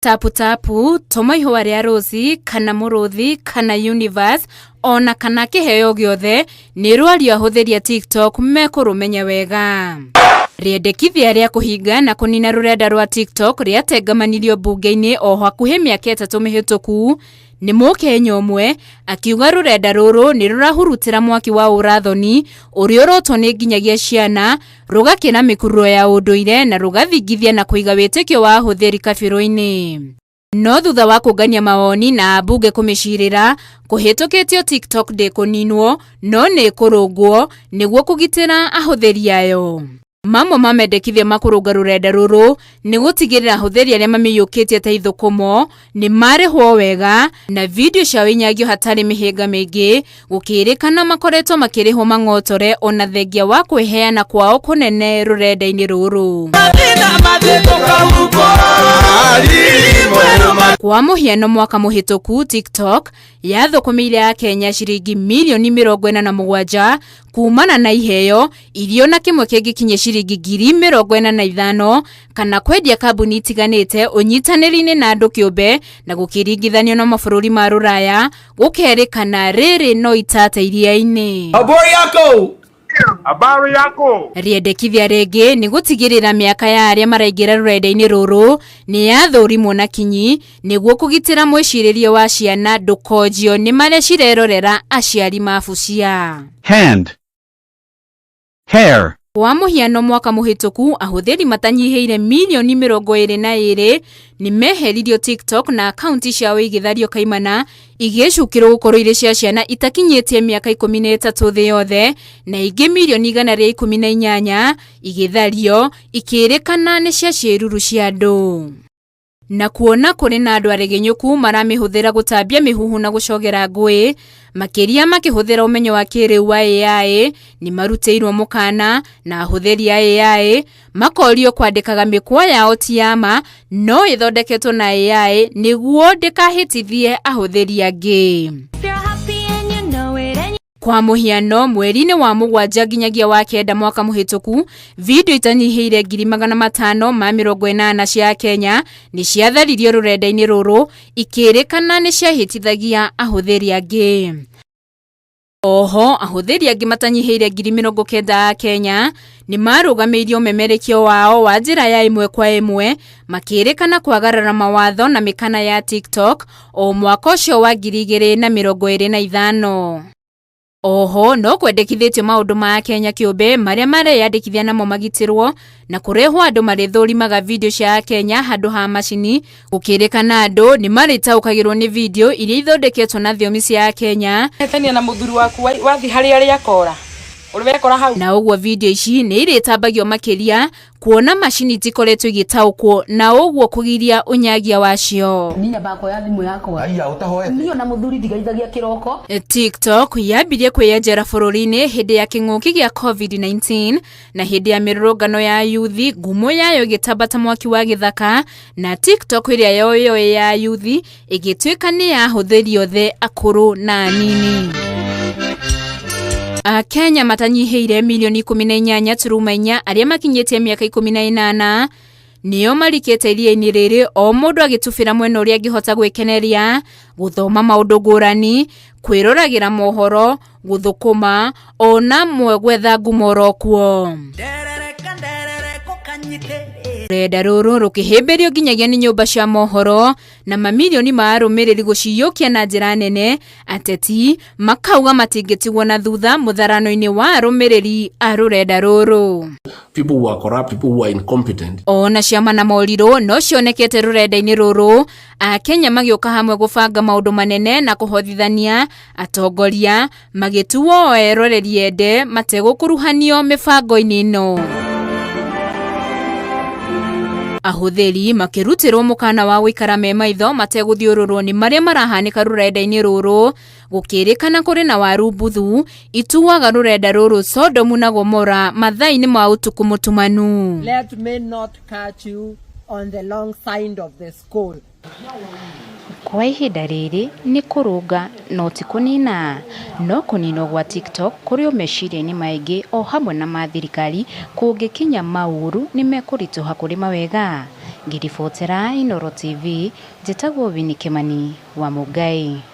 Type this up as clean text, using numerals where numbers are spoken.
Tapu tapu, tũma ihũa rĩa rũci kana mũrũthi kana universe ona kana kĩheo gĩothe nĩ rwario ahũthĩri a TikTok mekũrũmenya wega. Rĩendekithia rĩa kũhinga na kũnina rũrenda rwa TikTok rĩatengamanirio mbunge-inĩ o hakuhĩ mĩaka 3 mĩhĩtũku nĩ Mũkenya ũmwe akiuga rũrenda rũrũ nĩ rũrahurutĩra mwaki wa ũrathoni ũrĩa ũrotwo nĩ nginyagia ciana rũgakĩra mĩkururo ya ũndũire na rũgathingithia na kũiga wĩtĩkio wa ahũthĩri kabirũ-inĩ. No thutha wa kũngania mawoni na ambunge kũmĩcirĩra, kũhĩtũkĩtio TikTok ndĩkũninwo no nĩ ĩkũrũngwo nĩguo kũgitĩra ahũthĩri ayo. Mamwe ma mendekithia ma kũrũnga rũrenda rũrũ nĩ gũtigĩrĩra ahũthĩri arĩa mamĩiyũkĩtie ta ithũkũmo nĩ marĩhwo wega na video ciao inyagio hatarĩ mĩhĩnga mĩingĩ, gũkĩrĩkana makoretwo makĩrĩhwo mang'otore ona thengia wa kwĩheana kwao kũnene rũrenda-inĩ rũrũ. Kwa mũhiano mwaka mũhĩtũku TikTok yathũkũmĩire Akenya ciringi mirioni 47 kumana na iheo irio na kĩmwe kĩngĩkinyia ciringi 45,000 kana kwendia kambuni itiganĩte ũnyitanĩri-inĩ na andũ kĩũmbe na gũkĩringithanio na mabũrũri ma rũraya gũkerĩkana rĩrĩ no itata iria-inĩ. Habari yako! Habari yako! Rĩendekithia rĩngĩ nĩ gũtigĩrĩra mĩaka ya arĩa maraingĩra rũrenda-inĩ rũrũ nĩ yathũrimwo na kinyi nĩguo kũgitĩra mwĩcirĩrie wa ciana ndũkonjio nĩ marĩa cirerorera aciari mabucia. Hand. Hair. Kwa mũhiano mwaka mũhĩtũku ahũthĩri matanyihĩire mirioni 22 nĩ meheririo TikTok na akaunti ciao igĩthario kaimana igĩcukĩrwo gũkorwo irĩ cia ciana itakinyĩtie mĩaka 13 thĩ yothe na ingĩ mirioni 118 igĩthario ikĩrĩkana nĩ cia ciĩruru cia andũ. Na kuona kũrĩ na andũ aregenyũku maramĩhũthĩra gũtambia mĩhuhu na gũcogera ngũĩ makĩria makĩhũthĩra ũmenyo wa kĩrĩu wa AI nĩ marutĩirwo mũkana na ahũthĩri a AI makorio kwandĩkaga mĩkwa yao ti ya ma no ĩthondeketwo na AI nĩguo ndĩkahĩtithie ahũthĩri angĩ. Kwa mũhiano mweri-inĩ wa 7 nginyagia wa 9 mwaka mũhĩtũku video itanyihĩire 580,000 cia Kenya nĩ ciatharirio rũrenda-inĩ rũrũ ikĩrĩkana nĩ ciahĩtithagia ahũthĩri angĩ. Oho ahũthĩri angĩ matanyihĩire 90,000 a Kenya nĩ marũgamĩirio ũmemerekio wao wa njĩra ya ĩmwe kwa ĩmwe makĩrĩkana kwagarara mawatho na mĩkana ya TikTok o mwaka ũcio wa 2025. Oho no kwendekithĩtio maũndũ ma Kenya kĩũmbe marĩa mareyandĩkithia namo magitĩrwo na kũrehwo andũ marĩthũrimaga video cia Kenya handũ ha macini gũkĩrĩkana andũ nĩ marĩtaũkagĩrwo nĩ video iria ithondeketwo na thiomi cia Kenya Hetania na mũthuri waku wathi harĩa arĩa akora ũrĩ wekora hau na ũguo video ici nĩ irĩtambagio makĩria kuona macini itikoretwo igĩtaũkwo na ũguo kũgiria ũnyagia wacio. Niĩ nyambaga kuoya thimũ yakwa. Aya, ũtahoete. Niĩ ona mũthuri ndigeithagia kĩroko. TikTok yambirie kwĩyenjera bũrũri-inĩ hĩndĩ ya kĩng'ũki gĩa COVID-19 na hĩndĩ ya mĩrũrũngano ya yuthi ngumo yayo ĩgĩtamba ta mwaki wa gĩthaka na TikTok ĩrĩa yoyoe ya yuthi ĩgĩtuĩka nĩ ya ahũthĩri othe akũrũ na anini. Akenya matanyihĩire milioni 18.4 arĩa makinyĩtie mĩaka 18 nĩo marikĩte iria-inĩ rĩrĩ o mũndũ agĩtubĩra mwena ũrĩa angĩhota gwĩkeneria, gũthoma maũndũ ngũrani, kwĩroragĩra mohoro, gũthũkũma ona mwe gwetha ngumo orokuo. Rũrenda rũrũ rũkĩhĩmbĩrio nginyagia nĩ nyũmba cia mohoro na mamirioni ma arũmĩrĩri gũciyũkia na njĩra nene, ateti makauga matingĩtigwo na thutha mũtharano-inĩ wa arũmĩrĩri a rũrenda rũrũ. People who are corrupt, people who are incompetent. Ona ciama na morirũ no cionekete rũrenda-inĩ rũrũ, Akenya magĩũka hamwe gũbanga maũndũ manene na kũhothithania atongoria magĩtuo o eroreri ende mategũkuruhanio mĩbango-inĩ ĩno. Ahũthĩri makĩrutĩrwo mũkana wa gũikara me maitho mategũthiũrũrwo nĩ marĩa marahanĩka rũrenda-inĩ rũrũ gũkĩrĩkana kũrĩ na waru mbuthu ituaga rũrenda rũrũ Sodomu na Gomora mathaa-inĩ ma ũtukũ mũtumanu. Let me not catch you on the long side of the school. Kwa ihinda rĩrĩ nĩ kũrũnga no ti kũnina. No kũninwo gwa TikTok kũrĩ o meciria-inĩ maingĩ o hamwe na ma thirikari kũngĩkinya maũru nĩ mekũritũha kũrĩ mawega. Ngĩribotera Inooro TV, njĩtagwo Winnie Kimani wa Mũngai.